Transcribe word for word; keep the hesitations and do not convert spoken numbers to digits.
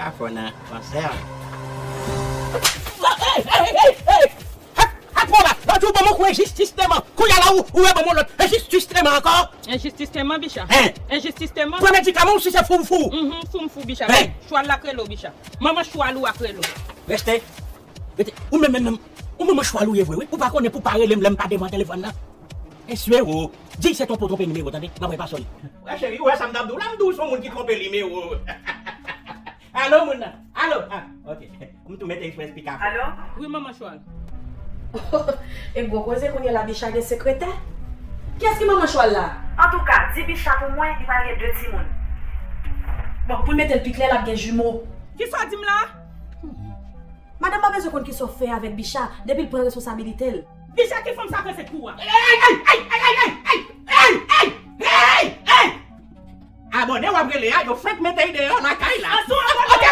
A fò nan konsè. Hey, hey, hey, hey! Hap, hap, pran la! Lòt jou ban mwen kou enjistis tèlman. Kounye a la ou, ou wè ban mwen lòt enjistis tèlman ankò. Enjistis tèlman, Bicha. Hein? Enjistis tèlman. Pran medikaman ou si se fou m fou. Mhm, fou m fou, Bicha. Hein? Chwal la k rele w, Bicha. Manman chwal ou a k rele w. Reste. Rete. Ou menm, menm, menm. Ou manman chwal ou ye vre, wi. Ou pa konnen pou pa rele m lè m pa devan telefòn nan. Esye o. Di se tonton twonpe nimewo, tande. M ap repase w li. Wè, cheri, ou wè sa m t ap di w la, m di w se yon moun ki twonpe nimewo. Alo, moun nan. Alo. Ah, ok. M tou mete eksprè pika. Alo? Wi, manman chwal. E gwo koze kounye la, Bicha gen sekretè? Kiyès ki manman chwal la? Antouka, di Bicha pou mwen, li pral gen de timoun. Bon, pou l mete l pi klè, l ap gen jimo. Kisa w di m la? Madanm pa bezwen konn kisa w fè avèk Bicha, depi l pran responsabilite l. Bicha ki fanm sa k ansent pou ou a? Ey, ey, ey! Abòne w ap rele a, yo fenk mete l deyò lakay la. Aso, abòne. Ok,